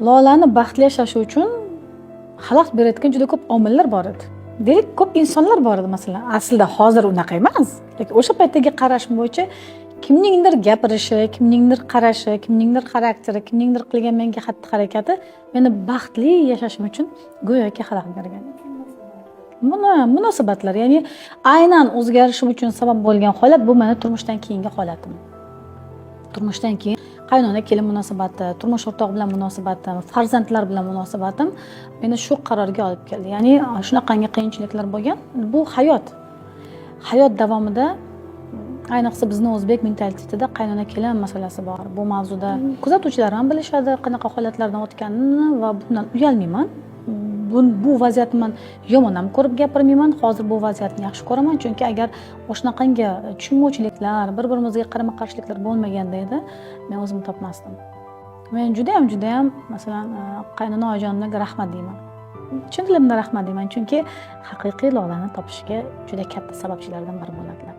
Lolani baxtli yashashi uchun xalaqit berayotgan juda ko'p omillar bor edi, deylik, ko'p insonlar bor edi. Masalan, aslida hozir unaqa emas, lekin o'sha paytdagi qarashim bo'yicha kimningdir gapirishi, kimningdir qarashi, kimningdir xarakteri, kimningdir qilgan menga xatti harakati meni baxtli yashashim uchun go'yoki xalaqit bergan. Buni munosabatlar, ya'ni aynan o'zgarishim uchun sabab bo'lgan holat bu mani turmushdan keyingi holatim. Turmushdan keyin qaynona kelin munosabati, turmush o'rtog'i bilan munosabatim, farzandlar bilan munosabatim meni shu qarorga olib keldi. Ya'ni shunaqangi qiyinchiliklar bo'lgan. Bu hayot, hayot davomida, ayniqsa bizni o'zbek mentalitetida qaynona kelin masalasi bor. Bu mavzuda kuzatuvchilar ham bilishadi qanaqa holatlardan o'tganini va bundan uyalmayman. Bu vaziyatni man yomon ham ko'rib gapirmayman. Hozir bu vaziyatni yaxshi ko'raman, chunki agar o'shanaqangi tushunmovchiliklar, bir birimizga qarama qarshiliklar bo'lmaganda edi, men o'zimni topmasdim. Men judayam, judayam, masalan, qaynona oyijonimga rahmat deyman, chin dilimdan rahmat deyman, chunki haqiqiy Lolani topishga juda katta sababchilardan biri bo'ladilar.